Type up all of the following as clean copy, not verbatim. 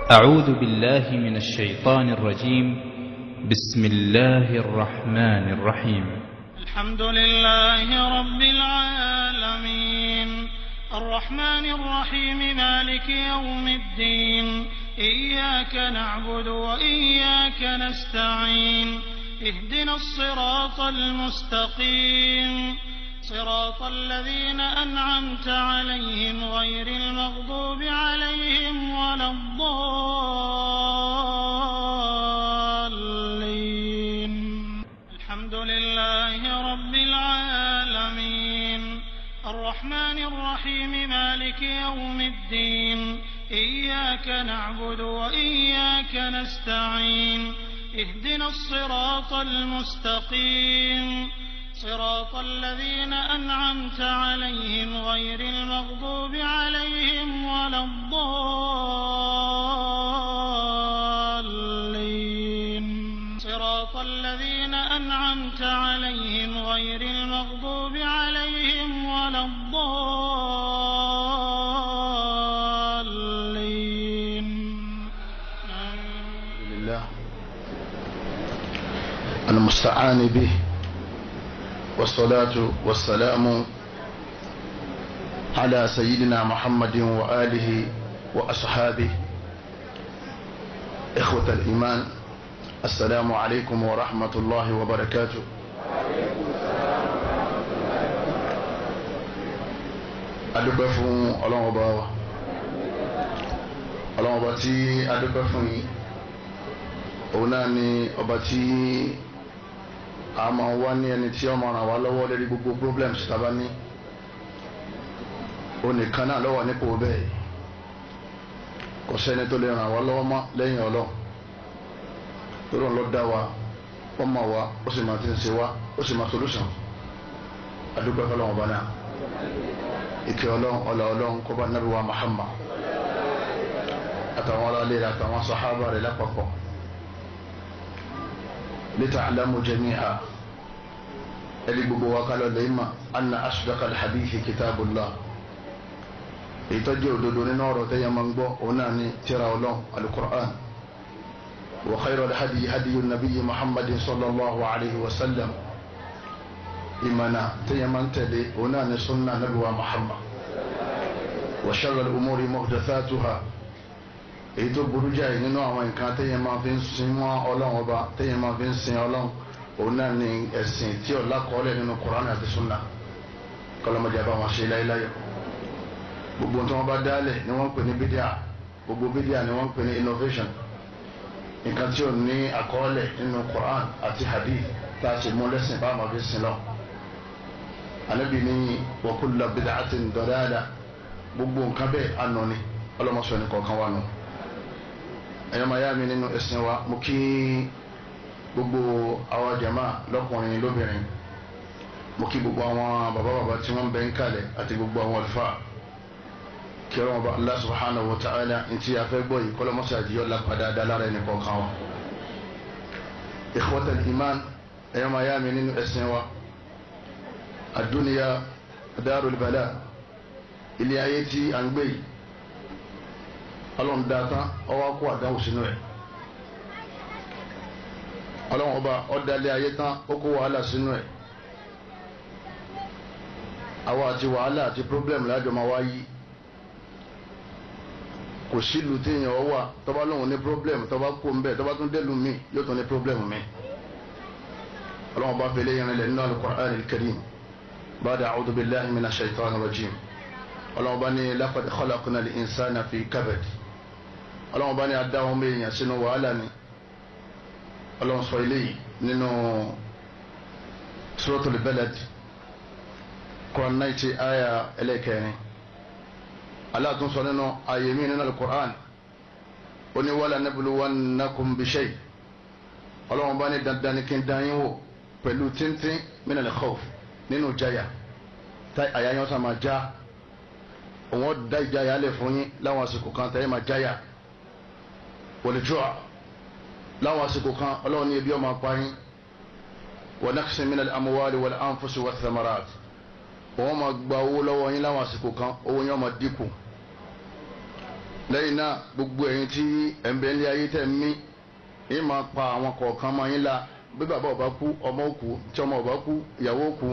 أعوذ بالله من الشيطان الرجيم. بسم الله الرحمن الرحيم. الحمد لله رب العالمين الرحمن الرحيم مالك يوم الدين إياك نعبد وإياك نستعين اهدنا الصراط المستقيم صراط الذين أنعمت عليهم غير المغضوب عليهم ولا الضالين. الحمد لله رب العالمين الرحمن الرحيم مالك يوم الدين إياك نعبد وإياك نستعين اهدنا الصراط المستقيم صراط الذين أنعمت عليهم غير المغضوب عليهم ولا الضالين. صراط الذين أنعمت عليهم غير المغضوب عليهم ولا الضالين. لله المستعان به، والصلاة والسلام على سيدنا محمد وآله وأصحابه. إخوة الإيمان، السلام عليكم ورحمة الله وبركاته. Adúpẹ́ fún Ọlọ́run ọba wa, Ọlọ́run ọba tí adúpẹ́ fún yìí, òun náà ni ọba tí a máa wá ní ẹni tí ó máa ràn wá lọ́wọ́ lórí gbogbo problems tá a bá ní. Onìkan náà ló wà nípò bẹ́ẹ̀, kò sẹ́ni tó lè ràn wá lọ́wọ́ mọ́ lẹ́yìn Ọlọ́run. Torí òun ló dá wa, ó mọ̀ wá, ó sì máa ti ń ṣe wá, ó sì máa solution. Adúpẹ́ fọlọ́run ọba náà. Ìkẹ́ Ọlọ́run, ọlá Ọlọ́run kó bá Nábì wa Muhammad àtàwọn aráalé rẹ̀ àtàwọn sàhábà rẹ̀ lápapọ̀. Lita'lamu jami'a, ẹni gbogbo wa kálọ̀ lẹ́yìn mà anna asdaqal hadithi kitabullah. Èyí tó jẹ́ òdodo nínú ọ̀rọ̀ tẹ́yẹ máa ń gbọ́, òun náà ni tírà Ọlọ́run alukur'an. Wa khayral hadi hadiyu nabiyyi Muhammadin sallallahu alayhi wa sallam. Ìmọ̀nà tẹ́yẹ máa ń tẹ̀lé, òun náà ni sunna nabi wa Muhammad. Wa sharral umuri muhdathatuha. Èyí tó burú jáì nínú àwọn nǹkan téèyàn máa fi ń sin mọ́ Ọlọ́run ọba, téèyàn máa fi ń sin Ọlọ́run, òun náà ni ẹ̀sìn tí ó lákọọ́lẹ̀ nínú Kùránì àti sunna. Kọlọmọdé bá wọn ṣe láéláé. Gbogbo tí wọ́n bá dálẹ̀ ni wọ́n ń pè ní bídíà, gbogbo bídíà ni wọ́n ń pè ní innovation. Nǹkan tí ò ní àkọọ́lẹ̀ nínú Kùránì àti hadith tá a sì mú lẹ́sìn bá máa fi sin lọ. Ànábì ní wa kullu bid'atin dalalah, gbogbo nǹkan bẹ́ẹ̀ àná ni ọlọ́mọsọ ní kọ̀ọ̀kan wà nù. Ẹ̀yọ́ máa yá mi nínú ẹ̀sìn wa, mo kí gbogbo àwọn jàmá lọ́kùnrin lóbìnrin, mo kí gbogbo àwọn bàbá bàbá tí wọ́n ń bẹ ń kalẹ̀ àti gbogbo àwọn àlùfáà. Kí ọlọ́run bá Allah subhanahu wa ta'ala ntí a fẹ́ gbọ́ yìí, kọ́lọ́mọ́sá àdìyọ́ lápá dáadáa lára ẹni kọ̀ọ̀kan wa. Ikhwatal iman, ẹ̀yọ́ máa yá mi nínú ẹ̀sìn wa, ad-dunya darul bala, ilé ayé tí à ń gbé yìí, Ọlọ́run dá tán, ọwọ́ kó àdánwò sínú ẹ̀. Ọlọ́run ọba ọ̀dàlẹ̀ ayé tán, ó kó wàhálà sínú ẹ̀. Àwa àti wàhálà àti problem lájọ máa wá yí. Kò sílùú téèyàn ọ wà tọ́ba lóun ní problem, tọ́ba kó ń bẹ̀, tọ́ba tún délùú mi yóò tún ní problem mi. Ọlọ́run ọba fẹlẹ́ yẹn lẹ̀ nínú al-Qur'an al-Karim. Ba'da a'udhu billahi minash shaitanir rajim. Ọlọ́run ọba ní laqad khalaqna al-insana fi kabad. Ọlọ́run bá ní adáwọn ọmọ èèyàn sínú wàhálà ni. Ọlọ́run sọ eléyìí nínú Suratul Balad, Quran 90 aya ẹlẹ́kẹrin. Allah tún sọ nínú ààyè mi nínú al-Qur'an, ó ní wala nabluwannakum bishay. Ọlọ́run bá ní dandan ní kí n dán yín wò pẹ̀lú tíntín minal khawf, nínú jaya tá àyà yẹn sá máa já. Òun dá ìjáyà lẹ̀ fún yín láwọn àsìkò kan tẹ́lẹ̀ máa jáyà. Wal-ju' láwọn àsìkò kan Ọlọ́run ní ebi ọmọ apáyín. Wa naqsin minal amwali wal anfusi wath thamarat. Wọ́n máa gba owó lọ́wọ́ yín láwọn àsìkò kan, owó yín ó máa dínkù. Lẹ́yìn náà gbogbo ẹ̀yin tí ẹ̀ ń bẹ ní ayé tẹ̀ ń mí yín máa pa àwọn kọ̀ọ̀kan máa yín la. Bí bàbá ọba kú, ọmọ ó kú, tí ọmọ ọba kú, ìyàwó ó kú.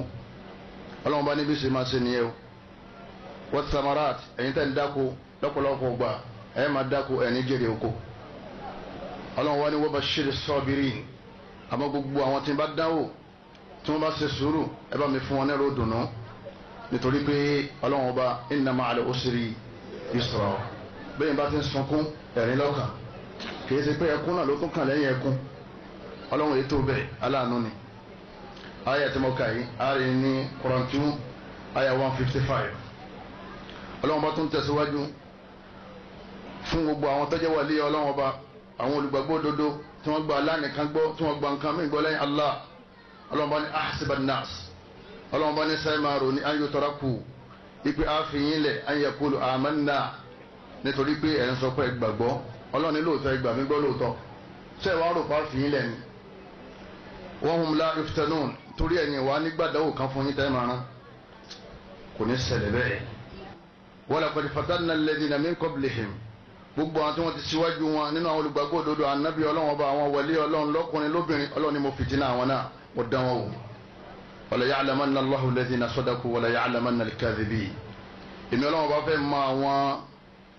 Ọlọ́run bá níbi ṣe máa ṣe nìyẹn o. Wọ́n samarat, ẹ̀yin tẹ̀ ń dáko lọ́pọ̀lọpọ̀ gbà ẹ̀ máa dáko ẹ̀ ní jèrè oko. Ọlọ́run wá ní wọ́n bá ṣe sọ́bìrín, àmọ́ gbogbo àwọn tí ń bá dáwò tí wọ́n bá ṣe sùúrù, ẹ bá mi fún wọn nẹ́rọ dùnú, nítorí pé Ọlọ́run ọba inna ma'al usri yusra. Bẹ́ẹ̀ bá ti ń sunkún ẹ̀rín lọ́kàn, kì í ṣe pé ẹkún náà ló tún kàn lẹ́yìn ẹkún. Ọlọ́run ètò bẹ́ẹ̀ aláàánú ni. Aya tí mo kà yìí ari ní Quran 2 aya 155. Ọlọ́run bá tún tẹ̀síwájú fún gbogbo àwọn tó jẹ́ wàlíì Ọlọ́run ọba, àwọn olùgbàgbọ́ òdodo tí wọ́n gba Allah nìkan gbọ́, tí wọ́n gba nǹkan mí gbọ́ lẹ́yìn Allah. Ọlọ́run bá ní ahsiban nas, Ọlọ́run bá ní sẹ́ẹ̀mà rò ní an yutraku, ipe àfihàn lẹ̀ an yaqulu amanna, nítorí pé ẹ̀ ń sọ pé ẹ gbàgbọ́. Ọlọ́run ní lóòótọ́ ẹ gbà mí gbọ́ lóòótọ́, ṣé ẹ wá rò pa àfihàn lẹ̀ ni? Wa hum la yuftanun, torí ẹ̀yìn wa nígbàdáwò kan fún yín tẹ́ máa rán, kò ní ṣẹlẹ̀ bẹ́ẹ̀. Wa laqad fatanna alladhina min qablihim, gbogbo àwọn tí wọ́n ti síwájú wọn nínú àwọn olùgbàgbọ́ òdodo ànábì Ọlọ́run ọba, àwọn wàlí Ọlọ́run lọ́kùnrin lóbìnrin, Ọlọ́run ni mo fìtínà àwọn náà, mo dán wọn wò. Wala ya'lamanna Allahu alladhina sadaqu wala ya'lamanna al-kadhibin. Èmi Ọlọ́run ọba fẹ́ mọ àwọn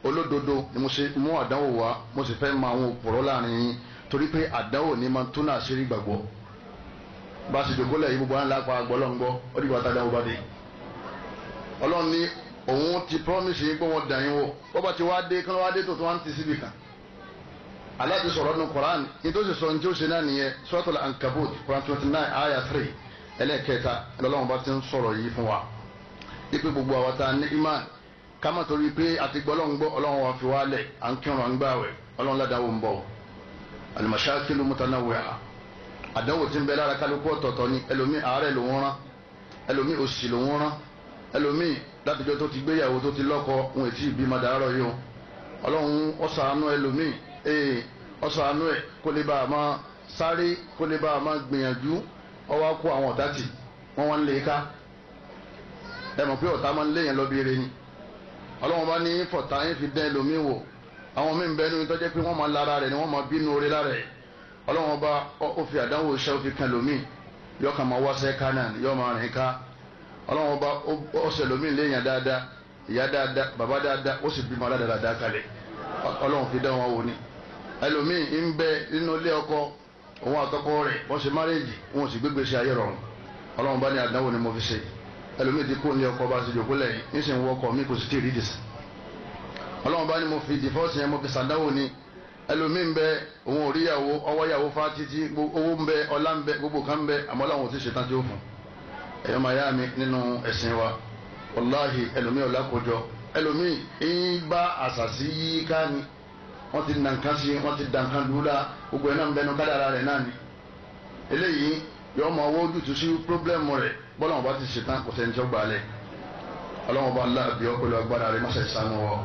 olódodo ni mo ṣe mú àdánwò wá, mo sì fẹ́ mọ àwọn òpùrọ́ láàrin yín, torí pé àdánwò ni máa tún náà ṣeré gbàgbọ́. Bá a ṣe jòkó lẹ̀ yìí gbogbo àwọn làpá gbọ́lọ́ngbọ́, ó dìgbà tá a dánwò bá dé. Ọlọ́run ní òun ti promise yín pé wọ́n dàn yín wò, wọ́n bá ti wá dé kí wọ́n wá dé tó tó wá ń ti síbi kan. Allah ti sọ̀rọ̀ nínú Quran, ní tó sì sọ ní tí ó ṣe náà nìyẹn, Suratul Ankabut, Quran 29 ayah 3, ẹlẹ́ẹ̀kẹta lọ́lọ́run bá ti ń sọ̀rọ̀ yìí fún wa. Ipe gbogbo àwa ta ní iman, ká má torí pé àti gbọ́ Ọlọ́run gbọ́, Ọlọ́run wa fi wá lẹ̀, à ń kírun à ń gbààwẹ̀, Ọlọ́run ládàáwò ń bọ̀. Al-mashakilu mutanawwi'a, àdánwò tí ń bẹ lára kálukú ọ̀tọ̀ọ̀tọ̀ ni. Ẹlòmíì àárẹ̀ lòún rán, ẹlòmíì òṣì lòún rán, ẹlòmíì látijọ́ tó ti gbéyàwó tó ti lọ́kọ òun ètí ìbímọ dàárọ̀ yìí o. Ọlọ́run ó ṣàánú ẹlòmíì, ó ṣàánú ẹ̀ kó lè bá a máa sáré, kó lè bá a máa gbìyànjú. Ó wá kó àwọn ọ̀tá tì wọ́n wá ń lé ká. Ẹ mọ̀ pé ọ̀tá máa ń léyìn lọ bí eré ni. Ọlọ́run bá ní fọ̀tá yín fi dán ẹlòmíì wò. Àwọn míì ń bẹ nínú tó jẹ́ pé wọ́n máa lára rẹ̀ ni wọ́n máa bínú orí lára ẹ̀. Ọlọ́run bá ó fi àdánwò iṣẹ́ ó fi kan ẹlòmíì, yọ kàn máa wáṣẹ́ ká náà, yọ máa rìn ká. Ọlọ́run ọba ó ṣe lómi léèyàn dáadáa, ìyá dáadáa, bàbá dáadáa, ó sì bímọ dáadáa kalẹ̀. Ọlọ́run fi dá wọn wò ni. Ẹlòmíì ń bẹ nínú ilé ọkọ, òun àtọkọ rẹ̀ wọ́n ṣe márèèjì, wọn sì gbégbé ṣe ayé rọrùn. Ọlọ́run bá ní àdánwò ni mo fi ṣe. Ẹlòmíì ti kó ní ọkọ bá ṣe jòkó lẹ́yìn, ń sì ń wọkọ̀ mi kò sì tí ì rí dìsí. Ọlọ́run bá ní mo fi dìfọ́ọ̀sì yẹn mo fi ṣàdánwò ni. Ẹlòmíì ń bẹ òun ò ríyàwó, ọwọ́ yàwó fa títí, owó ń bẹ, ọlá ń bẹ, gbogbo kan ń bẹ, àmọ́ láwọn ò ti ṣetán tí ó fún. Ẹ̀yọ́ máa yá mi nínú ẹ̀sìn wa, wàláhì ẹlòmíì ọ̀la kojọ, ẹlòmíì ń bá àṣàṣì yí ká ni, wọ́n ti nà nǹkan sí, wọ́n ti dà nǹkan dúró, gbogbo ẹ̀ náà ń bẹnu kádàrá rẹ̀ náà ni. Eléyìí yọ ọmọ owó ojútùú sí pírọ́blẹ́mù rẹ̀, bọ́lá wọn bá ti ṣetán kò sẹ́ni tí ó gbà á lẹ̀. Ọlọ́wọ́n bá láàbí ọ pẹ̀lú agbára rẹ̀, mọ́ṣẹ́ ìsánú wa,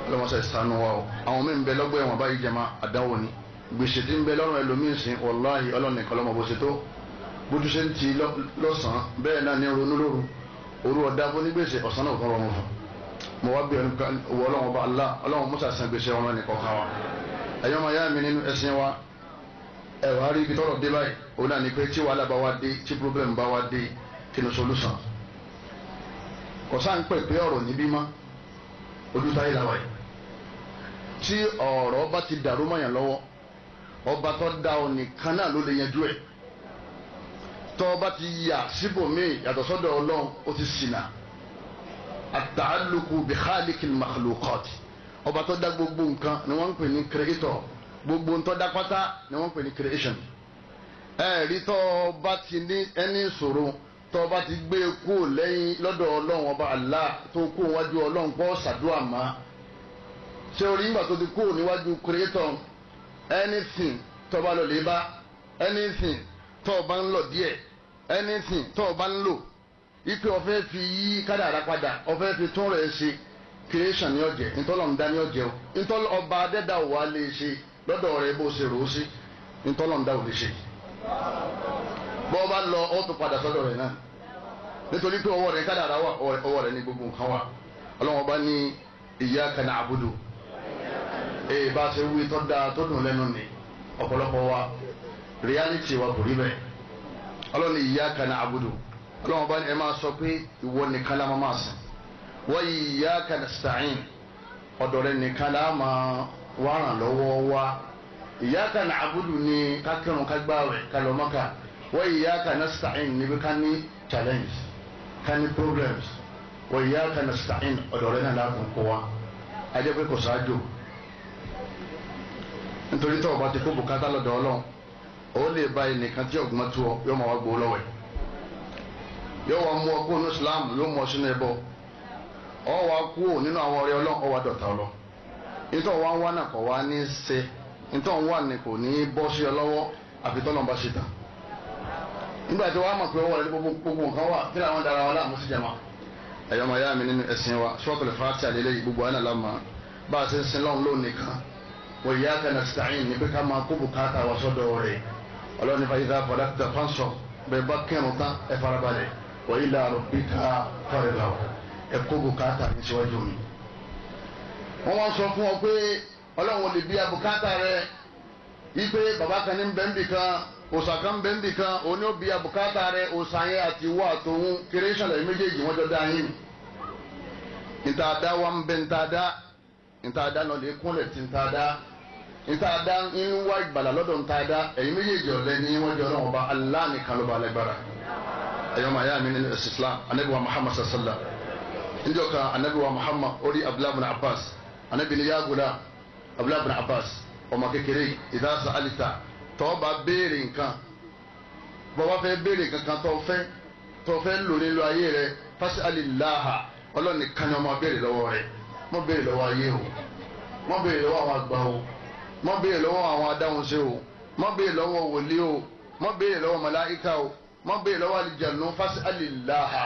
ọlọ́mọṣẹ́ ìsánú wa o. Àwọn míì ń bẹ lọ́gbọ́ ẹ̀wọ̀n báyìí jẹ́ máa àdánwò ni. Gbèsè tí ń bẹ lọ́rùn ẹlòmíì sìn, wàláhì Ọlọ́run nìkan ló mọ̀ bó ṣe tó. Bójú ṣe ń ti lọ́sàn-án bẹ́ẹ̀ náà ní ronú lóru, òru ọ̀dà fún ní gbèsè, ọ̀sán náà kọ́ rọrùn fún. Mo wá bí ọwọ́ Ọlọ́run bá Allah, Ọlọ́run musa san gbèsè ọ̀run ẹnì kọ̀ọ̀kan wa. Ẹ̀yọ́ máa yá mi nínú ẹ̀sìn wa, ẹ̀ wá rí ibi tọ́rọ̀ dé báyìí, òun náà ni pé tí wàhálà bá wá dé, tí problem bá wá dé, kí ni solution? Kò sáà ń pè pé ọ̀rọ̀ níbí mọ́, ojú táyé làwà yìí. Tí ọ̀rọ̀ bá ti dàrú mọ́yàn lọ́wọ́, ọba tó dá ọ nìkan náà ló lè yanjú ẹ̀. Tọ́ bá ti yà síbòmíì yàtọ̀ sọ́dọ̀ Ọlọ́run, ó ti ṣìnà. At-ta'alluqu bi khaliqil makhluqat, ọba tó dá gbogbo nǹkan ni wọ́n ń pè ní creator, gbogbo ń tó dá pátá ni wọ́n ń pè ní creation. Ẹ̀rí tọ́ bá ti ní ẹni ìṣòro, tọ́ bá ti gbé kú lẹ́yìn lọ́dọ̀ Ọlọ́run ọba Allah, tó kú wájú Ọlọ́run pọ̀ ṣàdúrà mọ́. Ṣé orí ìgbà tó ti kú níwájú creator, anything tọ́ bá lọ lè bá, anything tọ́ bá ń lọ díẹ̀, anything tọ́ bá ń lò, ipe ọ̀fẹ́ fi yí kádàrá padà, ọ̀fẹ́ fi tún rẹ̀ ṣe, creation ní ọ̀jẹ̀, ntọ́lọ̀ ń dá ní ọ̀jẹ̀ o, ntọ́lọ̀ ọba adẹ́dá ò wá lè ṣe lọ́dọ̀ rẹ̀ bó ṣe rò ó sí, ntọ́lọ̀ ń dá ò lè ṣe. Bọ́ bá lọ ó tún padà sọ́dọ̀ rẹ̀ náà, nítorí pé ọwọ́ rẹ̀ kádàrá wà, ọwọ́ rẹ̀ ní gbogbo nǹkan wà. Ọlọ́wọ́n bá ní iyyaka na'budu Ee bá a ṣe wí tó dáa tó dùn lẹ́nu ni ọ̀pọ̀lọpọ̀ wa reality wa kò rí bẹ́ẹ̀. Ọlọ́run ní iyyaka na'budu, Ọlọ́run bá ní ẹ máa sọ pé ìwọ nìkan la máa sìn, wa iyyaka nasta'in, ọ̀dọ̀ rẹ nìkan la máa wá ràn lọ́wọ́ wa. Iyyaka na'budu ní ká kírun, ká gbààwẹ̀, ká lọ Mákà. Wa iyyaka nasta'in níbi ká ní challenge, ká ní problems. Wa iyyaka nasta'in, ọ̀dọ̀ rẹ náà láàbùn kó wa. A jẹ́ pé kò ṣáájú, nítorí tó o bá ti kó bùkátà lọ́dọ̀ Ọlọ́run, ó lè ba ẹnìkan tí ọ̀gbọ́n tó ọ yóò máa wá gbowó lọ́wọ́ ẹ̀, yóò wá mú ọ kó nínú Islam, yóò mú ọ sínú ẹbọ, ọ wá kú ò nínú àwọn ọ̀rẹ́ Ọlọ́run, ọ wá dọ̀tá Ọlọ́run. Nítorí wá ń wá náà kọ̀ wá ní ṣe, nítorí wà ní kò ní bọ́ sí ọ lọ́wọ́ àfi tọ́lọ́run bá ṣe tán. Nígbà tí wàá mọ̀ pé ọwọ́ rẹ gbogbo nǹkan wà kí làwọn dara wa láàmú sí jama. Ẹ̀yọ́ máa yá mi nínú ẹ̀sìn wa, Suratul Fatiha àlélẹ́yìí gbogbo àná lámà bá a ṣe ń sin lọ́run lónìí kan. Wa iyyaka nasta'in ní pé ká máa kó bùkátà wa sọ́dọ̀ rẹ̀. Ọlọ́run nípa idha faragta fansab, bẹ́ẹ̀ bá kírun tán ẹ farabalẹ̀, wa ila rabbika farghab, ẹ kó bùkátà ní síwájú mi. Wọ́n wá sọ fún ọ pé Ọlọ́run lè bí abùkátà rẹ, wípé bàbá kan ní bẹ́ńbì kan, òòṣà kan bẹ́ńbì kan, òní ó bí abùkátà rẹ, òòṣà yẹn àti ìwọ àtòun creation lẹ́yìn méjèèjì wọ́n jọ dá yín. Ntaada wa ń bẹ ntaada, ntaada lọ lè kúnlẹ̀ tí ntaada, ntaada ń wá ìgbàlà lọ́dọ̀ ntaada, ẹ̀yin méjèèjì ọ̀lẹ́ ní wọ́n jọ náà ọba Allah nìkan ló ba alágbára. Ẹ̀yọ́ màá yá mi nínú ẹ̀sìn Islam, anabi wa Muhammad sallallahu njọ́ kan anabi wa Muhammad orí Abdullah bin Abbas, anabi ni ya gulam Abdullah bin Abbas ọmọ kékeré, idha sa'alta, tó bá béèrè nǹkan, bó bá fẹ́ béèrè kankan tó fẹ́ lò nílò ayé rẹ, fas'alillaha, Ọlọ́run nìkan ni ọmọ béèrè lọ́wọ́ rẹ̀. Má béèrè lọ́wọ́ ayé o, má béèrè lọ́wọ́ àwọn àgbà o, má béèrè lọ́wọ́ àwọn adáhunṣe o, má béèrè lọ́wọ́ wòlíì o, má béèrè lọ́wọ́ màláíkà o, má béèrè lọ́wọ́ àlìjànú, fas'alillaha,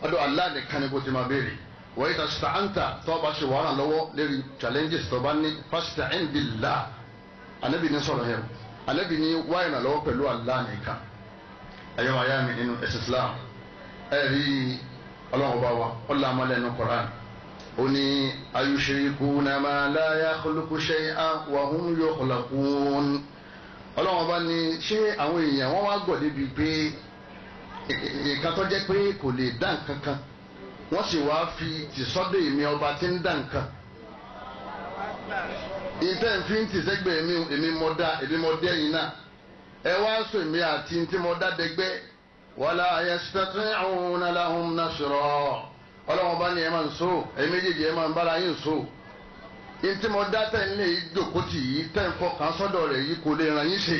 ọ̀dọ̀ Allah nìkan ni kò ti máa béèrè. Wa idha ista'anta, tó bá ṣe wàhálà lọ́wọ́ lérí challenges tó bá ní, fasta'in billah, anabi ní sọ̀rọ̀ yẹn, anabi ní wá ìrànlọ́wọ́ pẹ̀lú Allah nìkan. Ẹ̀yọ́ ayá mi nínú ẹ̀sìn Islam, ẹ̀rí Ọlọ́run bá wa ọ̀là amálẹ́nu Qur'an, ó ní ayushrikuna ma la yakhluqu shay'an wa hum yukhlaqun. Ọlọ́run bá ní ṣé àwọn èèyàn wọ́n wá gọ̀ débi pé nǹkan tó jẹ́ pé kò lè dá nǹkan kan, wọ́n sì wá fi tìsọ́dọ̀ èmi ọba tí ń dá nǹkan. Ìtẹ́ ń fi ń tìsẹ́gbẹ̀ èmi mọ̀ dá, èmi mọ̀ dẹ́ yìí náà, ẹ wá sọ èmi àti tí mo dá dẹgbẹ́. Wala yastati'una lahum nasra, Ọlọ́run bá ní ẹ máa ń so, ẹ̀yin méjèèjì ẹ máa ń bára yín so. Ntí mo dá tẹ̀ ń lé ìjókòó tì yìí, tẹ̀ ń fọkàn sọ́dọ̀ rẹ̀ yìí kò lè ràn yín ṣe.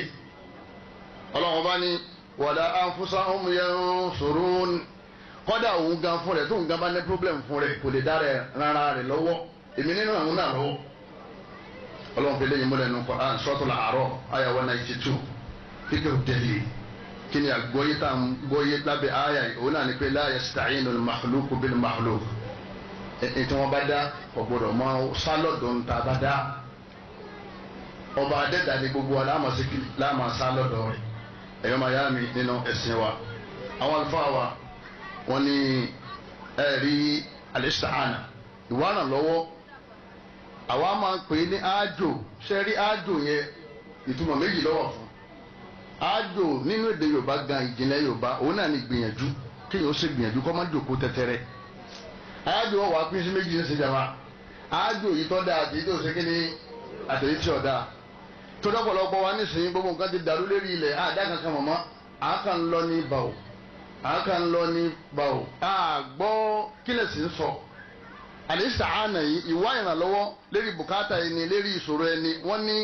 Ọlọ́run bá ní wala anfusahum yansurun, kọ́dà òun gan fún rẹ̀, tóun gan bá ní problem fún rẹ̀ kò lè dá rẹ̀ rárá rẹ̀ lọ́wọ́, èmi nínú àwọn náà lọ́wọ́. Ọlọ́run fi léyìn múlẹ̀ nù Qur'an Suratul A'raf àyà 192 fíkẹ́ òdẹ́lẹ̀. Kí ni àgbọ́yé tá à ń gbọ́yé lábẹ́ àyà yìí? Òun náà ni pé la yasta'inu al-makhluqu bil-makhluq, ètò wọn bá dá kò gbọdọ̀ mọ sálọ̀dọ̀ ń ta bá dá. Ọba adẹ́dà ni gbogbo wa láàmà sálọ̀dọ̀ rẹ̀. Ẹ̀yọ́ máa yá mi nínú ẹ̀sìn wa, àwọn àlùfáà wa wọ́n ní ẹ̀rí al-isti'ana, ìwárànlọ́wọ́, àwa máa ń pè é ní ájò. Ṣe rí ájò yẹn, ìtumọ̀ méjì ló wà fún ájò nínú èdè Yorùbá gan, ìjìnlẹ̀ Yorùbá, òun náà ní gbìyànjú, kéèyàn ó ṣe gbìyànjú kó má jòkó tẹ́tẹ́rẹ́. Ájò wà pín sí méjì ní ṣèjàmá, ájò yìí tó dáa àti yìí tó ṣe kí ni àtẹ̀yí tí ò dáa. Tó dọ́pọ̀lọpọ̀ wa nísìnyí gbogbo nǹkan ti dàrú lérí ilẹ̀, àdá kankan mọ̀mọ́, àákà ń lọ ní bàwò, àákà ń lọ ní bàwò, àgbọ́ kílẹ̀ sì ń sọ. Àlìsàánà yìí, ìwá ìrànlọ́wọ́ lérí bùkátà ẹni, lérí ìṣòro ẹni, wọ́n ní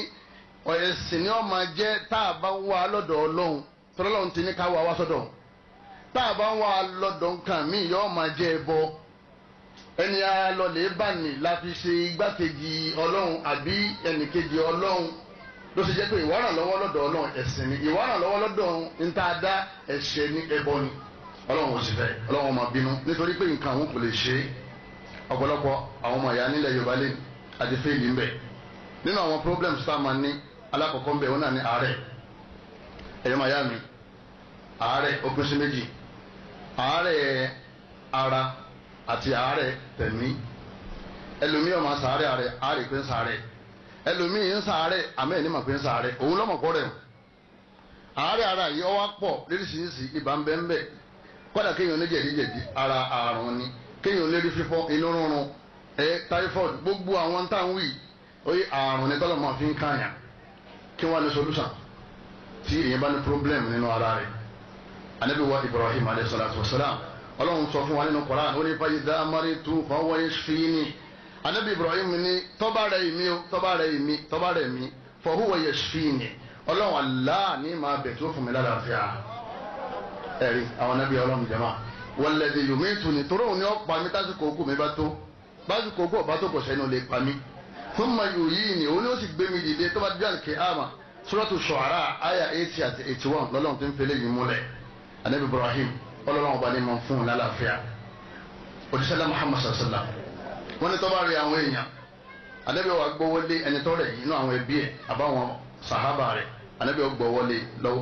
ẹ̀sìn ni wọ́n máa jẹ́ tá a bá ń wá lọ́dọ̀ Ọlọ́run, tọ́lọ́run ti ní ká wá wá sọ́dọ̀. Tá a bá ń wá lọ́dọ̀ nǹkan míì yóò máa jẹ́ ẹbọ. Ẹni alọ́lẹ̀ bá ní la fi ṣe igbákejì Ọlọ́run àbí ẹnìkejì Ọlọ́run, ló ṣe jẹ́ pé ìwá ìrànlọ́wọ́ lọ́dọ̀ Ọlọ́run ẹ̀sìn ni, ìwá ìrànlọ́wọ́ lọ́dọ̀ ń tá a dá ẹ̀ṣẹ̀ ní ẹbọ ni. Ọlọ́run ò sì fẹ́, Ọlọ́run máa bínú nítorí pé nǹkan àwọn kò lè ṣe é. Ọ̀pọ̀lọpọ̀ àwọn ọmọ ìyá nílẹ̀ Yorùbá lè àti fèèlì ń bẹ. Nínú àwọn problems tá a máa ní, alákọ̀ọ́kọ́ ń bẹ, òun náà ní àárẹ̀. Ẹ̀yọ́ máa yá mi, àárẹ̀ ó pín sí méjì, àárẹ̀ ara àti àárẹ̀ tẹ̀mí. Ẹlòmíràn máa sàárẹ̀ àárẹ̀, àárẹ̀ pé ń sàárẹ̀. Ẹlòmíì ń sàárẹ̀ àmọ́ ẹ̀ ní màpé ń sàárẹ̀ òun lọ́mọ̀kọ́ rẹ̀. Àárẹ̀ ara yìí ọwọ́ pọ̀ lóríṣiríṣi, ibà ń bẹ ń bẹ, kọ́dà kéèyàn ní jẹ̀díjẹ̀dí ara àrùn ni, kéèyàn lérí fífọ́, inú rúnrun, typhoid, gbogbo àwọn táwọn wì oye àrùn ni tọ́lọ̀ máa fi ń kàyàn. Kí wọ́n ní solution tí èèyàn bá ní problem nínú ara rẹ̀? Anabi wa Ibrahim alayhi salatu wa salam, Ọlọ́run sọ fún wa nínú Quran, ó ní fa idha maritu fa huwa yashfini. Anabi Ibrahim ní tọ́ba rẹ̀ mi o, tọ́ba rẹ̀ mi, tọ́ba rẹ̀ mi, fa huwa yashfini, Ọlọ́run Allah ní máa bẹ̀ tó fún mi lálàáfíà. Ẹ̀rí àwọn anabi Ọlọ́run jama walladhi yumituni, torí òun ni ó pa mí tásìkò òkú mi bá tó, básìkò òkú ọ̀bá tó kò sẹ́nu lè pa mí. Thumma yuhyini, òun ni ó sì gbé mi dìde tó bá dé al-qiyama. Suratu Shu'ara àyà 80 àti 81 lọ́lọ́run tó ń fẹlẹ́ yìí múlẹ̀. Anabi Ibrahim Ọlọ́run ọba ní ma fún un lálàáfíà. Òjíṣẹ́ Muhammad sallam wọ́n ní tó bá rí àwọn èèyàn, anabi wa gbọ́wọ́lé ẹni tó rẹ̀ inú àwọn ẹbí ẹ̀ àbáwọn sàhábà rẹ̀, anabi wa gbọ́wọ́lé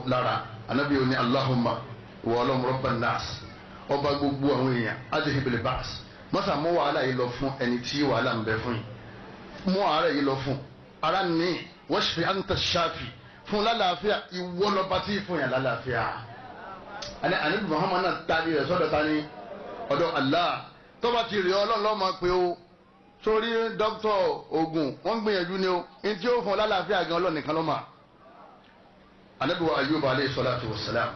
lára, anabi wa ní Allahumma wa Ọlọ́run rabban nas, ọba gbogbo àwọn èèyàn, adhibil ba's, mọ́sà mú wàhálà yìí lọ fún ẹni tí wàhálà ń bẹ fún yìí, mú àárẹ̀ yìí lọ fún ara ní washfi anta shafi, fún lálàáfíà, ìwọ lọba tí fún yàn lálàáfíà. Anabi Muhammad náà tari rẹ̀ sọ́dọ̀ tani ọ̀dọ̀ Allah. Tó bá ti rí Ọlọ́run ló máa pé o, sórí dókítà oògùn wọ́n gbìyànjú ni o, ní tí ó fún ọ lálàáfíà gan Ọlọ́run nìkan ló mà. Anabi wa Ayub alayhi salatu wa salam,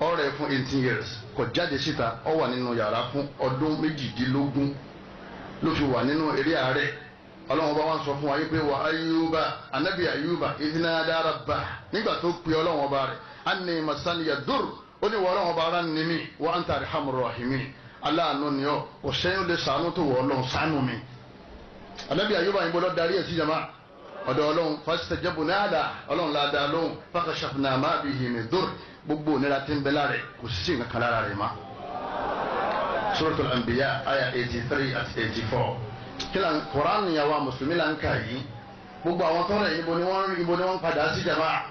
ọ̀rẹ́ fún 18 years kò jáde síta, ó wà nínú yàrá fún ọdún 18 ló fi wà nínú eré àárẹ̀. Ọlọ́run ọba wa sọ fún wa yìí pé wa Ayuba, anabi Ayuba idhnada rabbah, nígbà tó pe Ọlọ́run ọba rẹ̀, anni masaniya dur, ó ní wọ Ọlọ́run ọba ara ní mi, wa anta arhamur rahimin, aláàánú ni ọ, kò sẹ́yìn lè sànú tó wọ Ọlọ́run sànú mi. Anabi Ayuba yìí bọ́lọ́ darí ẹ̀ sí jama ọ̀dọ̀ Ọlọ́run, fastajabna lahu, Ọlọ́run la dá lóhùn, fakashafna ma bihi min dur, gbogbo onira tí ń bẹ lára rẹ̀ kò sí nǹkan kan lára rẹ̀ mọ́. Suratul Anbiya aya 83 àti 84. Kí la Quran yà wá mùsùlùmí là ń kà yìí, gbogbo àwọn tọrọ yìí ibo ni wọ́n ibo ni wọ́n padà sí jama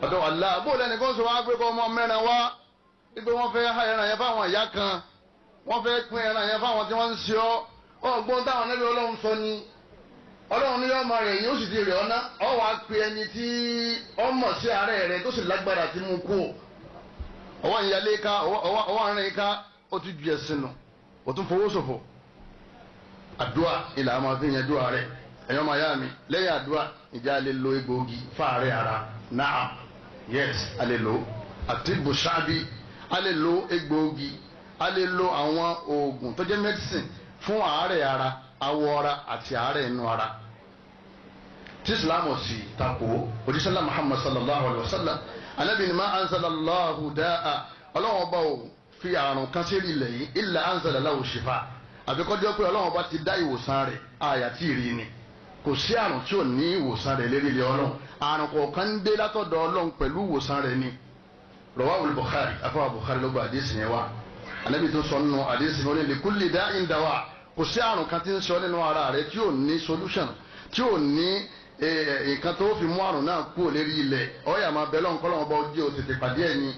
ọ̀dọ̀ Allah. Bó lẹ́nu kó sọ wá pé kó ọmọ mẹ́rin wá wípé wọ́n fẹ́ ha ẹran yẹn fáwọn ìyá kan, wọ́n fẹ́ pín ẹran yẹn fáwọn tí wọ́n ń ṣe ọ́ ọgbọ́n táwọn ẹbí Ọlọ́run sọ ni. Ọlọ́run ní ọmọ rẹ̀ yìí ó sì ti rẹ̀ ọ́ ná, ọ wàá pe ẹni tí ọmọ sí àárẹ̀ rẹ̀ tó sì lágbára tí mú kú. Ọwọ́ ìyálé ká, ọwọ́ àárín ká, ó ti ju ẹ̀sìn nù, ó tún fowó ṣòfò. Àdúà ilà máa fi yanjú àárẹ̀. Ẹ̀yọ́ máa yá mi, lẹ́yìn àdúà ìjà lè lo egbòogi fáàrẹ̀ ara? Naam, yes, a lè lo àti bùsáàbí, a lè lo egbòogi, a lè lo àwọn oògùn tó jẹ́ medicine fún àárẹ̀ ara, awọ ara àti àárẹ̀ inú ara, tí Islam sì takò. Òjíṣẹ́ Muhammad sallallahu alayhi wa sallam, Ànábì ní ma anzalallahu dáa, Ọlọ́run ọba ò fi àrùn kan sí ilẹ̀ yìí, illa anzala lahu shifa, àbíkọ́jọ́ pé Ọlọ́run ọba ti dá ìwòsàn rẹ̀, àyà tí ì rí ni. Kò sí àrùn tí ò ní ìwòsàn rẹ̀ lérí ilẹ̀ Ọlọ́run. Àrùn kọ̀ọ̀kan ń dé látọ̀dọ̀ Ọlọ́run pẹ̀lú ìwòsàn rẹ̀ ni. Rawahu Bukhari, afọwọ́ Bukhari ló gba àdéhùn yẹn wá. Ànábì tó sọ nínú àdéhùn yẹn ní likulli da'in dawa, kò sí àrùn kan tí ń sọ nínú ara rẹ̀ tí ò ní solution, tí ò ní nǹkan tó fi mú àrùn náà kúrò lérí ilẹ̀. Ọ̀yà máa bẹ lọ́n kọ́lọ́n ọba ojú òtètè pàdé ẹ̀ ni.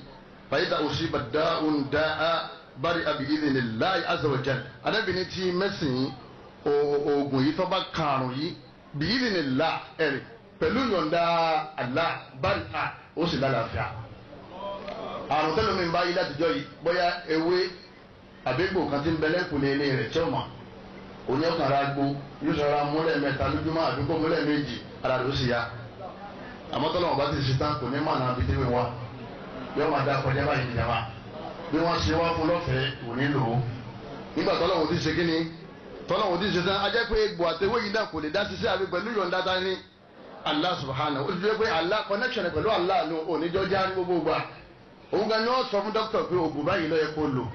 Fàyídà òsì bàdá òun dá a bari abi idhnillahi azza wa jalla. Ànábì ní tí mẹ́sìn oògùn yìí tó bá kan àrùn yìí bi idhnillah, ẹ̀rì pẹ̀lú yọ̀ǹda Allah, bari a ó sì lálàáfíà. Àrùn tẹ́lómi ń bá yí látijọ́ yìí, bóyá ewé àbẹ́gbò kan ti ń bẹ lẹ́kùnlé ilé rẹ̀ tí ó mọ̀, òní ọkàn ara gbó, yóò sọra múlẹ̀ mẹ́ta lójúmọ́ àbí kó múlẹ̀ méjì, ara rẹ̀ ó sì ya. Àmọ́ tọ́lọ́wọ́n bá ti ṣe tán kò ní mọ̀ náà bí tẹ́wé wa yóò máa dá kọjá báyìí níjàmbá bí wọ́n ṣe wá fún lọ́fẹ̀ẹ́ kò ní lò ó. Nígbà tọ́lọ́wọ́n ti ṣe kí ni, tọ́lọ́wọ́n ti ṣe tán, a jẹ́ pé egbò àtẹwé yìí náà kò lè dá ṣiṣẹ́ àbí pẹ̀lú yọ̀ǹda ta ni Allah subhanahu. Ó ti jẹ́ pé Allah connection pẹ̀lú Allah ló oníjọ́ já ní gbogbo gbà. Òun gan ni wọ́n sọ fún dókítà pé oògùn báyìí ló yẹ kó lò,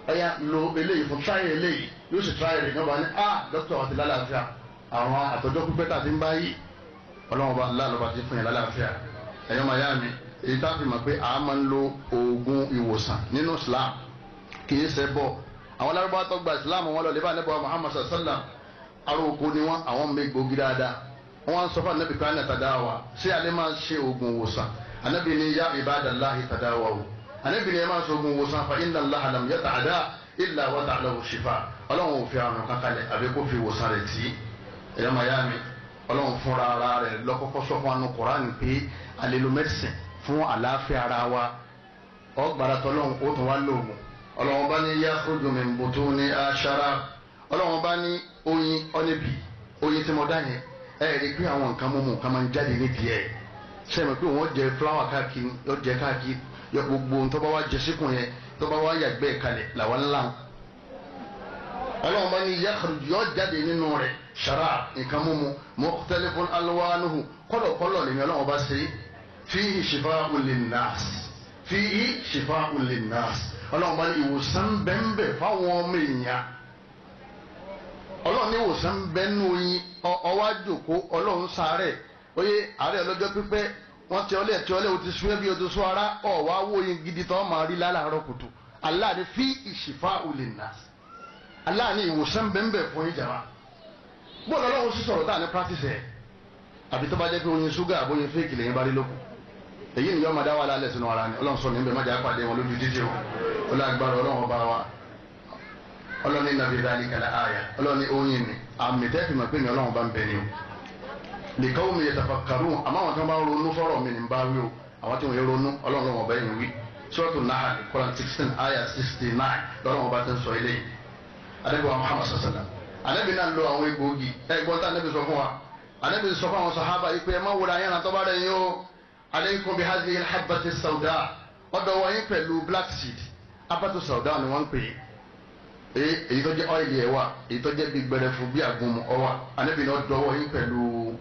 ẹ̀yà lo eléyìí fún tíráyì eléyìí, yóò sì tíráyì rẹ̀ nígbà ní a dókítà wa ti lálàáfíà, àwọn àtọ́jọ́ pípẹ́ tà ti ń báyìí, Ọlọ́run bá ńlá lọ́ba ti fún yẹn lálàáfíà. Ẹ̀yọ́ màyá mi, èyí tá a fi mọ̀ pé a máa ń lo oògùn ìwòsàn nínú Islam kì í ṣe bọ̀. Àwọn Lárúbáwá tó gba Islam wọn lọ lè bá Ànábì wa Muhammad sallam, aróko ni wọn, àwọn mẹ́gbòógì dáadáa. Wọ́n sọ fún Ànábì pé àná tàdáwà, ṣé alẹ́ máa ṣe oògùn ìwòsàn? Ànábì ní ya ibadallahi tàdáwà o, Ànábì ní ẹ máa ṣe oògùn ìwòsàn, fa inna Allaha lam yata'ada illa wada'a lahu shifa. Ọlọ́run ò fi àrùn kankalẹ̀ àbí kó fi ìwòsàn rẹ̀ tì í. Ẹ̀yọ́ màyá mi, Ọlọ́run fúnra ara rẹ̀ lọ́kọ́kọ́ sọ fún anu Kùránì pé a lè lo mẹ́sìn fún àlàáfíà ara wa. Ọgbàrá tọ́lọ́run ó tún wá lóògùn. Ọlọ́run bá ní yakhruju min butuni ashara. Ọlọ́run bá ní oyin ọ́nẹ́bì, oyin tí mo dá yẹn, ẹ rí i pé àwọn nǹkan mímu nǹkan máa ń jáde nídìí ẹ̀. Sẹ́mi pé wọ́n jẹ fúláwà káàkiri, yọ jẹ káàkiri, yọ gbogbo ohun tó bá wá jẹ síkùn yẹn, tó bá wá yàgbẹ́ kalẹ̀ làwọn ńlá. Ọlọ́run bá ní yakhruju, yọ jáde nínú rẹ̀ sharab, nǹkan mímu, mukhtalifun alwanuhu, kọ́lọ̀kọ́lọ̀ lèmi Ọlọ́run bá ṣe. Fihi shifa'un linnas, fihi shifa'un linnas. Ọlọ́run bá ní ìwòsàn bẹ́ńbẹ́ fáwọn ọmọ èèyàn. Ọlọ́run ní ìwòsàn bẹ́ńnú oyin. Ọwọ́ àjòkó Ọlọ́run sáré oyè àárẹ̀ ọlọ́jọ́ pípẹ́, wọ́n ti ọlẹ́ ti ọlẹ́ o ti sún ẹbí o ti sún ara, ọ̀wá owó oyin gidi tó máa rí lálàárọ̀ kùtù. Allah ní fihi shifa'un linnas, Allah ní ìwòsàn bẹ́ńbẹ́ fún ìjàmbá. Bóòlù Ọlọ́run sì sọ̀rọ̀ táà ní practice ẹ̀, àbí tó bá jẹ́ pé oyin ṣúgà àbóyin fèkì lẹ́yìn bá rí lókun, èyí ni yọ́ọ́ máa dá wà lálẹ́ sínú ara ni. Ọlọ́run sọ níbẹ̀ má jẹ́ àpàdé wọn lójú títì o. Ọlọ́gbàrá Ọlọ́run ọba wa. Ọlọ́run ní nàbí dhalika la àyà. Ọlọ́run ní oyin ni àmì tẹ́ fi mọ̀ pé ní Ọlọ́run bá ń bẹ ni o. Li qawmin yatafakkarun, àmọ́ àwọn tí wọ́n bá ń ronú sọ̀rọ̀ mi ní bá wí o, àwọn tí wọ́n yẹ ronú Ọlọ́run ọba yẹn wí. Suratu Nahl, Quran 16 aya 69 lọ́run ọba ti ń sọ eléyìí. Ànábì wa Muhammad sallallahu Ànábì náà lo àwọn egbòogi. Ẹ̀gbọ́n tá Ànábì sọ fún wa, Ànábì sọ fún àwọn sàhábà yìí pé ẹ má wúra yẹn rántọ́ bá rẹ̀ yín o. Alaykum bi hadhihi alhabbati sauda, ọ̀dọ̀ wọ̀nyí pẹ̀lú black seed, habatu sauda ni wọ́n ń pè é. Èyí tó jẹ́ ọ́ìlì ẹ̀ wà, èyí tó jẹ́ bí gbẹrẹfu bí àgùnmu ọ wà. Ànábì náà dọ̀ wọ̀nyí pẹ̀lú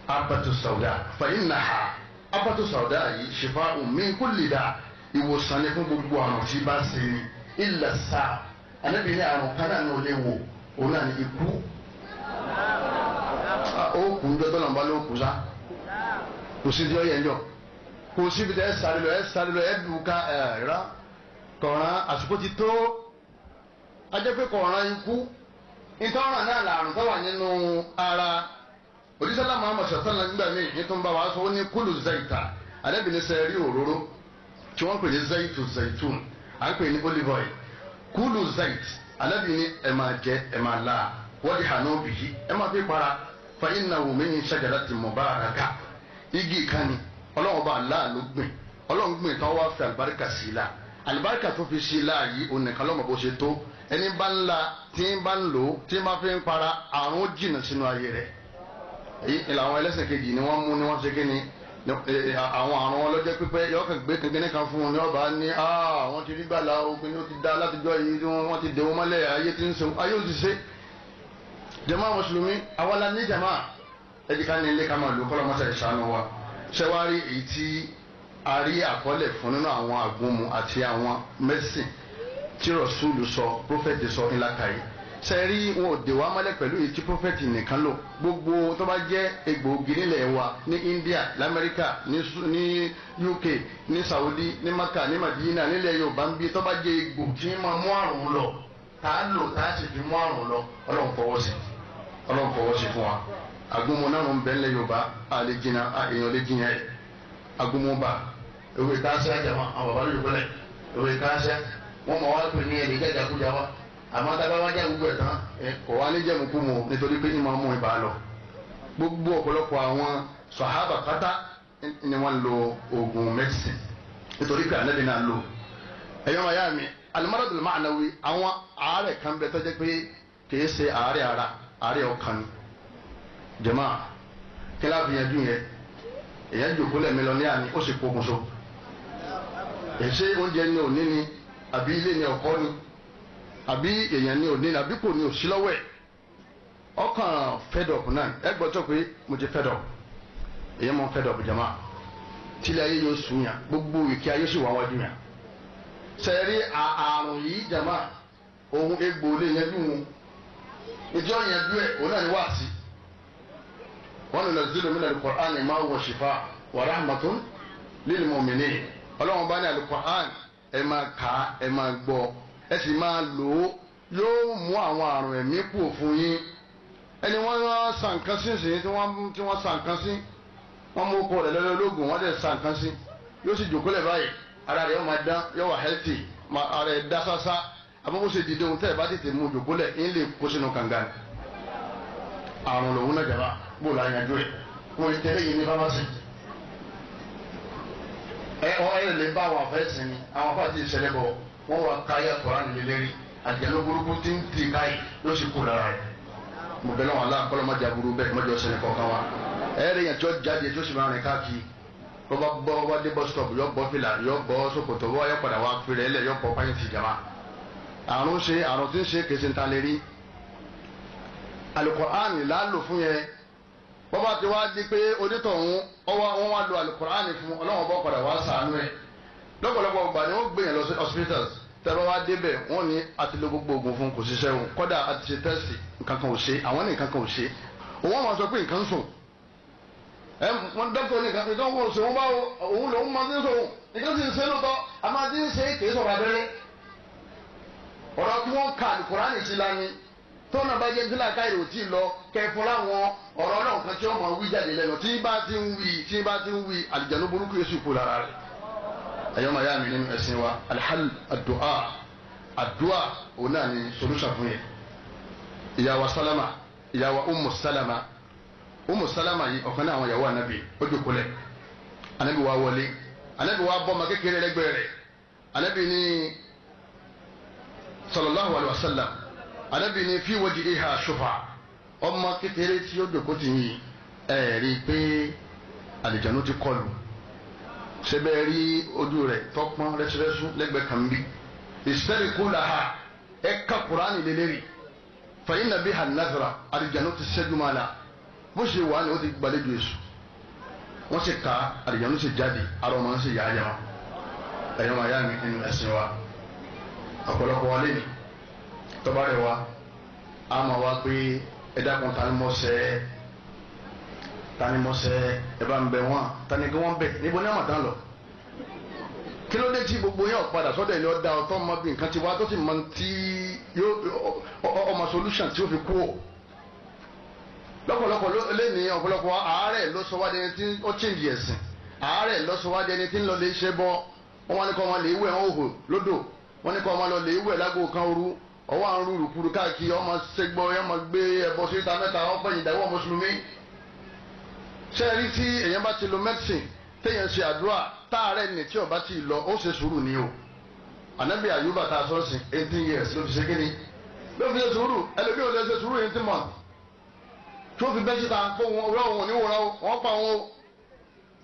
habatu sauda, fa innaha, habatu sauda yìí shifa'un min kulli da, ìwòsàn ni fún gbogbo àrùn tí bá ṣe ni, illa sáà. Ànábì ní àrùn kan náà ní o lè wò, òun náà ní ikú. Ó kù ń jọ tọ́lọ̀ ń bá ló kù sá, kò sí tí ó yẹ ń jọ, kò síbi tẹ ẹ sáré lọ, ẹ sáré lọ, ẹ dùn ká ẹ rà kọ̀ọ̀ràn àsìkò ti tó. Ajẹ́ pé kọ̀ọ̀ràn ikú ìtọ́ràn náà làrùn tó wà nínú ara. Òdìsọ́lá Muhammad sọ̀tàn nígbà míì ní tó ń bá wa sọ, ó ní kúlù zaita. Ànábì ní sẹ́ẹ̀rí òróró tí wọ́n pè ní zaitu zaitun, à ń pè ní olive oil. Kúlù zait, Ànábì ní ẹ máa jẹ, ẹ máa la, wọ́n hànú bìí, ẹ máa fi para, fa innahu min shajaratin mubaraka. Igi kan ni Ọlọ́run bá Allah ló gbìn, Ọlọ́run gbìn tán wá fi àlùbáríkà sí i la. Àlùbáríkà tó fi sí i la yìí, òun nìkan lọ́mọ bó ṣe tó. Ẹni bá ń la, tí ń bá ń lò ó, tí ń bá fi ń para, àrùn jìnnà sínú ayé rẹ̀. Èyí làwọn ẹlẹ́sìn kejì ni wọ́n mú, ni wọ́n ṣe kí ni àwọn àrùn ọlọ́jọ́ pípẹ́ yọ kàn gbé kankan kan fún un ní ọba ní àwọn ti rí gbàlà ogun ní ó ti dá látijọ́ yìí tí wọ́n ti dè wọ́n mọ́lẹ̀, ayé ti ń sọ ayé ò ti ṣe. Jàmá mùsùlùmí, àwa la ní jàmá, ẹ̀jẹ̀ ká ní ilé ká máa lò kọ́ lọ́mọ́sá ìṣàánú wa. Ṣẹ́wárí èyí tí a rí àkọọ́lẹ̀ fún nínú àwọn àgbọ̀mù àti àwọn mẹ́sìn tí Rọ̀ṣúlù sọ, prófẹ́tì sọ ńlá kàyé. Sẹ́rí wọn ò dè wá mọ́lẹ̀ pẹ̀lú èyí tí prófẹ́tì nìkan lò. Gbogbo tó bá jẹ́ egbòogi nílẹ̀ wa, ní India, lamẹ́ríkà, ní UK, ní Saudi, ní Maka, ní Madina, nílẹ̀ Yorùbá ń bí, tó bá jẹ́ egbò tí máa mú àrùn lọ, tá a lò tá a sì fi mú àrùn lọ, Ọlọ́run fọwọ́ sí, Ọlọ́run fọwọ́ sí fún wa. Agunmu náà ń bẹ nílẹ̀ Yorùbá, àlè jìnnà, èèyàn lè jìnnà ẹ̀. Agunmu bá ewé káṣá jàmá, àwọn bàbá lójú pẹ́lẹ́ ewé káṣá wọ́n mọ̀ wá pè ní ẹ̀rí jàjàkújà wa. Àmọ́ tá a bá wá jẹ́ gbogbo ẹ̀ tán, kò wá ní jẹ́mu kú mu, nítorí pé ìmọ̀ mú ibà lọ. Gbogbo ọ̀pọ̀lọpọ̀ àwọn sàhábà pátá ni wọ́n lo oògùn mẹ́sìn, nítorí pé Ànábì náà lò. Ẹ̀yọ́ màyá mi, al-maradul ma'nawi, àwọn àárẹ̀ kan bẹ tó jẹ́ pé kìí ṣe àárẹ̀ ara, àárẹ̀ ọkàn ni. Jàmá, kí la fi yanjú yẹn? Èyàn jòkó lẹ́mi lọ ní àní, ó sì pokùnso. Èsè oúnjẹ ni òní ni, àbí ilé ni ọkọ ni, àbí èèyàn ni òní ni, àbí kò ní òsí lọ́wọ́ ẹ̀. Ọkàn fed up náà, ẹ gbọ́ tó pé mo ti fed up. Èyàn mọ fed up jàmá, tílé ayé yóò sùn yàn, gbogbo ìkí ayé sì wà wájú yàn. Sẹ́rí àrùn yìí jàmá, ohun egbò lè yanjú wọn. Ìjọ yanjú ẹ̀, òun náà ni wáàsí. Wa nunazzilu mina al-Qur'ani ma huwa shifa wa rahmatun lil mu'minin. Ọlọ́run bá ní al-Qur'an, ẹ máa kà á, ẹ máa gbọ́, ẹ sì máa lò ó, yóò mú àwọn àrùn ẹ̀mí kù fún yín. Ẹni wọ́n sa nǹkan sí sí, tí wọ́n sa nǹkan sí, wọ́n mú okò rẹ̀ lọ́lọ́ lóògùn, wọ́n dẹ̀ sa nǹkan sí, yóò sì jòkó lẹ̀ báyìí, ara rẹ̀ yóò máa dán, yóò wà healthy, ara rẹ̀ dá sásá. Àmọ́ bó ṣe dìde ohun tẹ́ ẹ̀ bá tètè mú jòkó lẹ̀, ń lè kó sínú kànga. Àrùn lòun náà jàmbá. Bó la yanjú ẹ̀? Wọ́n ti tẹ́lẹ̀ yìí ní fámásì. Ẹ ọ ẹ lè bá àwọn afẹ́sìn ni àwọn afẹ́ àti ìṣẹ̀lẹ̀ bọ̀ wọ́n wá káyà Kùránì lélẹ́rí àjẹnú burúkú tí ń tì káyì ló sì kú lára rẹ̀. Mo bẹ̀ lọ́wọ́ aláà kọ́lọ́ mọ́jà burú bẹ́ẹ̀ mọ́jọ ṣẹlẹ̀ kọ̀ọ̀kan wa. Ẹ rí yẹn tí ó jáde tí ó sì máa rìn káàkiri. Bọ́ bá bọ́ wá dé bus stop yọ bọ́ fìlà yọ bọ́ ṣòkòtò bọ́ yọ padà wá fìrẹ́ lẹ̀ yọ bọ́ páyé ti jàmá. Àrùn ṣe àrùn tí ń ṣe kèsì ń ta lè rí. Al-Qur'ani lálò fún yẹn. Bọ́bá ti wá di pé onítọ̀hún ọwọ́ wọn wá lo Al-Qur'ani fún ọlọ́wọ́n bọ́ padà wá sànú ẹ̀. Lọ́pọ̀lọpọ̀ ọgbà ni wọ́n gbé yẹn lọ sí hospitals. Tẹ́lẹ̀ wá débẹ̀ wọ́n ní àti lo gbogbo oògùn fún kò ṣiṣẹ́ o. Kọ́dà àti ṣe tẹ́sì nǹkan kan ò ṣe àwọn ní nǹkan kan ò ṣe. Òun wọn sọ pé nǹkan ń sùn. Ẹ wọn dókítà ní nǹkan nǹkan wọn sọ wọn bá òun lòun máa ti ń sọ òun nǹkan sì ń ṣe lóòótọ́ a máa ti ń ṣe kì í sọ̀rọ̀ abẹ́rẹ́. Ọ̀rọ̀ tí wọ́n ka Al-Qur'ani sí lani tọ́nà bá jẹ́ sílá káyọ̀ tí lọ kẹfọ́ láwọn ọ̀rọ̀ náà kan tí wọ́n máa wí jáde lẹ́nu tí bá ti ń wí tí bá ti ń wí àlùjànnú burúkú yóò sì kú lára rẹ̀. Ẹ̀yọ́ máa yá mi nínú ẹ̀sìn wa alhal àdúà àdúà òun náà ni solution fún yẹn. Ìyàwó Salama ìyàwó Ummu Salama Ummu Salama yìí ọ̀kan náà àwọn ìyàwó ànábì ó jókòó lẹ̀ ànábì wa wọlé ànábì wa bọ́ ọmọ kékeré lẹ́gbẹ̀ẹ́ rẹ̀ ànábì ní sallallahu alayhi wa sallam anabi ni fi wọ́n di iha ṣùfà ọmọ kékeré tí ó dòkó ti yìn ẹ̀ rí i pé àlìjánu ti kọlù ṣẹbẹ̀ rí ojú rẹ̀ tọpọ́n rẹ́súrẹ́sú lẹ́gbẹ̀ẹ́ kan bí ìsẹ́ríkú làhà ẹ ká kuraani lélẹ́rì fàyín nàbí hànàfẹ́ra àlìjánu ti ṣẹ́jú máa la bó ṣe wà ní o ti gbàlejò èṣù wọ́n sì ká àlìjánu sì jáde ara ọmọ sì yá ayé wọn ẹ̀yọ́ màá yá mi nínú ẹ̀sìn wa ọ̀pọ̀lọpọ̀ wa lé ní tọ́ba rẹ̀ wa a máa wá pé ẹ dákun ta ni mo ṣẹ̀ ta ni mo ṣẹ̀ ẹ bá ń bẹ̀ wọ́n ta ni kí wọ́n bẹ̀ níbo ní àmàtán lọ. Kí ló dé tí gbogbo yẹn ọ̀padà sọ́dọ̀ ẹni ọ̀dà ọ̀tọ́ ọmọ bí nǹkan ti wá tó sì mọ tí ọmọ solution tí ó fi kú o. Lọ́pọ̀lọpọ̀ lẹ́ni ọ̀pọ̀lọpọ̀ àárẹ̀ ló sọ wá di ẹni tí ó change ẹ̀sìn àárẹ̀ ló sọ wá di ẹni tí ń lọ lè ṣe bọ́ wọ́n wá ní kọ́ ọmọ lè wẹ̀ wọ́n hò lódò wọ́n ní kọ́ ọmọ lọ lè wẹ̀ lágbo kan òru ọwọ́ àrùn rúrukúru káàkiri ọmọ sẹgbọ́ ọmọ gbé ẹbọ síta mẹ́ta ọpẹ́ ìdáwọ́ mùsùlùmí. Ṣé ẹ rí tí èèyàn bá ti lo medicine téèyàn ṣe àdúrà táàrẹ̀ ní tí ọba ti lọ ó ṣe sùúrù ni o. Ànábì Àyùbá tá a sọ sí 18 years ló fi ṣe kíni ló fi ṣe sùúrù ẹlòmíì ò lè ṣe sùúrù 18 months tó fi bẹ́ síta kó wọn ọ̀rọ̀ òun níwòrán wọn pa wọn o.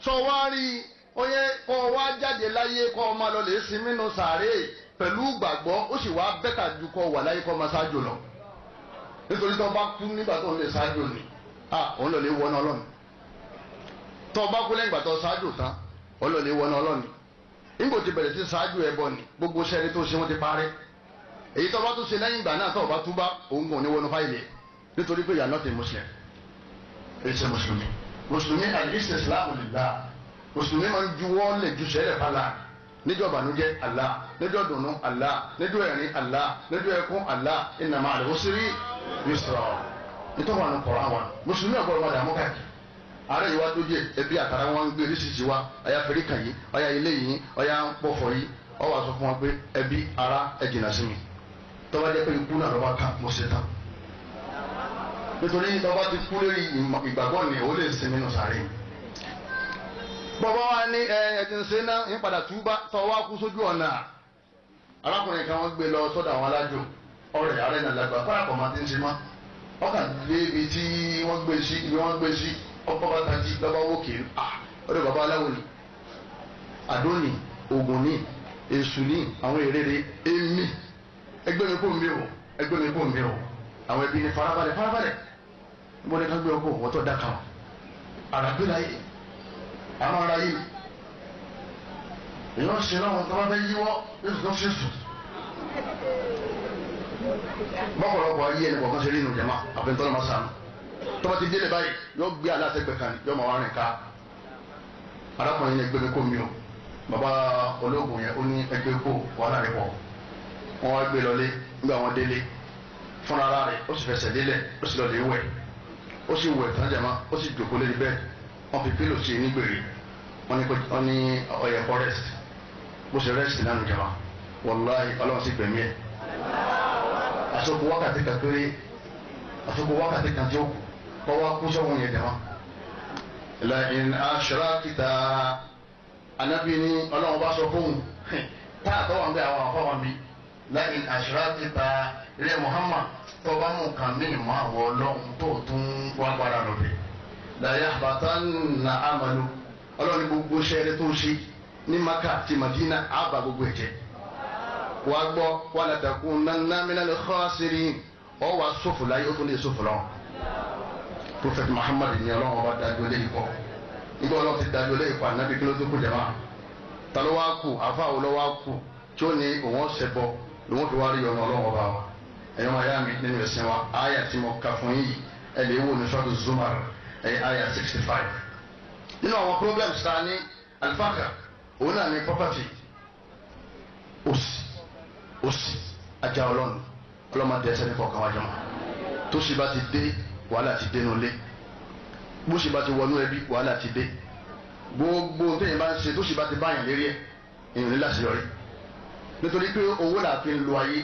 Sọ wá rí oyè kọ́ wá jáde láyé kọ́ ọmọ lọ lè sinmi nù sàárè pẹ̀lú gbàgbọ́ ó sì wá bẹ́tà ju kọ́ wà láyé kọ́ máa ṣáájú lọ nítorí tó bá kú nígbà tó ń lè ṣáájú ni òun lọ lè wọná ọlọ́ni tó bá kú lẹ́yìn ìgbà tó ṣáájú tán òun lọ lè wọná ọlọ́ni nígbà tí bẹ̀rẹ̀ sí ṣáájú ẹbọ ni gbogbo sẹ́ni tó ṣe wọ́n ti parẹ́ èyí tó bá tún ṣe lẹ́yìn ìgbà náà tó bá túbá òun kò ní wọnú fáìlì nítorí pé you are not a Muslim. Èyí ṣe mùsùlùmí mùsùlùmí al-istislamu lillah mùsùlùmí máa ń juwọ́ lè ju sẹ́lẹ̀ fàlà níjọ́ ìbànújẹ́ Allah níjọ́ dùnú Allah níjọ́ ẹ̀rín Allah níjọ́ ẹkún Allah inna ma'al usri yusra nítorí wọn kọ̀ọ̀rọ̀ àwọn mùsùlùmí ọ̀gbọ́n wọn dààmú káàkiri ààrẹ yìí wá dójú ẹbí àtàrà wọn ń gbé oríṣiríṣi wa ọ̀yà fèrè kàn yìí ọ̀yà ilé yìí ọ̀yà pọ̀fọ̀ yìí ó wá sọ fún wọn pé ẹbí ara ẹ jìnnà sí mi tó bá jẹ́ pé ikú náà lọ́ba kan mo ṣe tán nítorí tó bá ti kú lórí ìgbàgbọ́ ni ó lè sinmi nù sáré bọ́bá wa ní ẹ ẹ ti ń ṣe náà ń padà túbá tọ́ wá kú sójú ọ̀nà arákùnrin kan wọ́n gbé lọ sọ́dọ̀ àwọn alájò ọ̀rẹ́ ààrẹ náà lágbà kọ́ra kọ̀ máa ti ń ṣe mọ́ ọkàn lé ibi tí wọ́n gbé sí ibi wọ́n gbé sí ọkọ̀ bá tají lọ́ba wókè ah ọ̀dọ̀ bàbá aláwo ni àdó ni ògùn ni èṣù ni àwọn èrèrè èmi ẹgbẹ́ mi kò mi o ẹgbẹ́ mi kò mi o àwọn ẹbí ni farabalẹ̀ farabalẹ̀ níbo ni ká gbé ọkọ̀ wọ́tọ̀ dáka àràgbé láyé àwọn ará yìí èèyàn ṣe láwọn tó bá fẹ́ yíwọ́ yóò tó ṣe sùn bọ́pọ̀lọpọ̀ ayé ẹni kọ̀ọ̀kan ṣe rí inú jama àfẹnutọ́lọ́ máa sànù tó bá ti délé báyìí yóò gbé aláṣẹgbẹ̀ kan yóò máa wá rìn ká arákùnrin yẹn gbé mi kó mi o bàbá ológun yẹn ó ní ẹgbẹ́ kó wàhálà rẹ̀ pọ̀ wọ́n wá gbé lọlé nígbà wọn délé fúnra ara rẹ̀ ó sì fẹsẹ̀ lélẹ̀ ó sì lọ lè wẹ̀ ó sì wẹ̀ tán jama ó sì jòkó lórí bẹ́ẹ̀ wọ́n fi pílò sí i nígbèrè wọ́n ní ọyẹ kọ́ rest bó ṣe rest náà nù jama wàláhì ọlọ́run sì gbẹ̀mí ẹ̀ àsopọ̀ wákàtí kan péré àsopọ̀ wákàtí kan tí ó kù Kọ́ wá kú sọ́wọ́n yẹn dẹ̀mọ́. La'in ashrakta anabi ni ọlọ́run bá sọ fóun tá a tọ́ wọn bí àwọn afọ wọn bí la'in ashrakta ilé Muhammad tó bá mú nǹkan mí mọ́ àwọn ọlọ́run tó tún wá gbára lọ́bẹ̀. La yahbatanna amalu ọlọ́run ní gbogbo sẹ́ẹ̀rẹ́ tó ṣe ní Maka àti Madina àbá gbogbo ẹ̀jẹ̀. Wàá gbọ́ wala takunanna minal khasirin ọ wàá sọ̀fù láyé ó tún lè sọ̀fù lọ́wọ́. Prophet Muhammad ni ọlọ́run ọba dájú lé ikọ̀ nígbà ọlọ́run ti dájú lé ikọ̀ ànábi kí ló tó kù jẹ̀má ta ló wá kù àfa wo ló wá kù tí ó ní òun ọ̀sẹ̀ bọ lòun fi wá rí ọ̀nà ọlọ́run ọba wa. Ẹ̀yọ́ máa yá mi nínú ẹ̀sìn wa àyà tí mo kà fún yìí ẹ̀ lè wò ní sọ́dọ̀ Zumar ẹ̀yẹ àyà 65. Nínú àwọn problems ta ní alifaka òun náà ní property òsì òsì ajá ọlọ́run ọlọ́mọdé ẹsẹ̀ ní kọ̀ọ̀kan wájú mọ́ tó sì bá ti dé wàhálà ti dé nulẹ̀ bó sì bá ti wọnú ẹbí wàhálà ti dé gbogbo téèyàn bá ń ṣe tó sì bá ti báyàn lérí ẹ èèyàn ní láṣeyọrí nítorí pé owó là fi ń lo ayé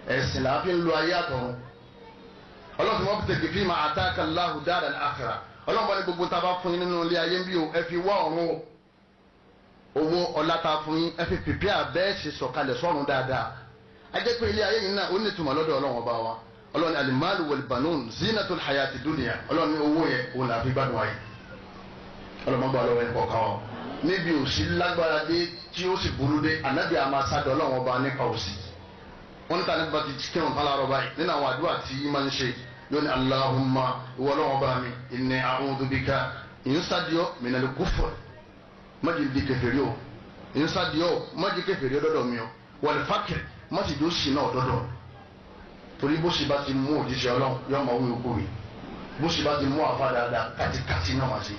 ẹ̀sìn là fi ń lo ayé àtọ̀run. Ọlọ́run wọn tètè fi máa àtàkà Allahu dáadáa ní àkhírà ọlọ́run bá ní gbogbo tá a bá fún yín nínú ilé ayé ń bí o ẹ fi wá ọ̀run o owó ọlá tá a fún yín ẹ fi pìpì àbẹ́ ṣe sọ̀kalẹ̀ sọ́run dáadáa. A jẹ́ pé ilé ayé yìí náà ó ní ìtumọ̀ lọ́dọ̀ ọlọ́run ọba wa. Ọlọ́run ní alimalu wal-banun zinatul hayati dunya ọlọ́run ní owó yẹn òun làá fi gbádùn ayé. Ọlọ́run gbọ́ ọlọ́run ẹ̀kọ́ kan ọ́ níbi òsì lágbára dé tí ó sì burú dé ànábì àmà sádọ̀ ọlọ́run ọba nípa òsì. Wọ́n ní tàbí bá ti kírun tán láàárọ̀ báyìí nínú àwọn àdúrà tí máa ń ṣe yóò ní Allahumma ìwọ ọlọ́run ọba mi inni a'udhu bika ìyínsádìọ́ minal kufr májì di kèfèrí o ìyínsádìọ́ májì kèfèrí ọdọ́dọ̀ mi o wal fakr májì jó sì náà ọdọ́dọ̀ torí bó sì bá ti mú òjíṣẹ́ ọlọ́run yóò máa wí okú mi bó sì bá ti mú àfa dáadáa kátikáti náà máa ṣe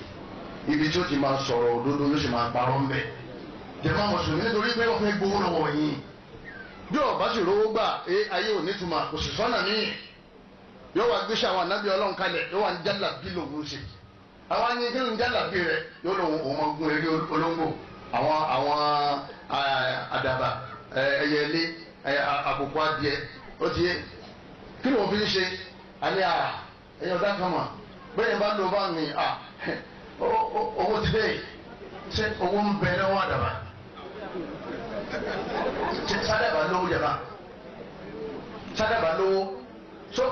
ibi tí ó ti máa sọ̀rọ̀ òdodo yóò sì máa parọ́ ńbẹ̀. Jẹ̀mọ́ mùsùlùmí nítorí pé wọ́n fẹ́ gbowó lọ́wọ́ yín bí ọba sì rówó gbà ayé ò nítumọ̀ kò sì sọ́nà míì yóò wá gbéṣẹ́ àwọn ànábì ọlọ́run kalẹ̀ yóò wá ń jálà bí lòun ṣe àwọn anyi kí ló ń jálà bí rẹ yóò lòun òun máa gún eré olóńgbò àwọn àwọn àdàbà ẹyẹlé àbùkù adìẹ ó ti yé kí ló ń fi ń ṣe àní à ẹ̀yìn ọ̀dà kan mà bẹ́ẹ̀ bá lò bá mi à owó ti dé ṣé owó ń bẹ lọ́wọ́ àdàbà ṣé sádàbà lówó jẹba sádàbà lówó ṣé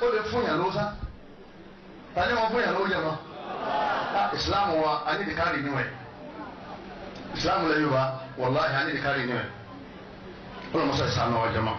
ó lè fún yàn lówó sá tani wọn fún yàn lówó jẹba ìsìláàmù wa a ní ìdíkárì nínú ẹ ìsìláàmù lẹ́yìn wa wàláhì a ní ìdíkárì nínú ẹ ó lọ mọ́sá ìsànú wa jẹma.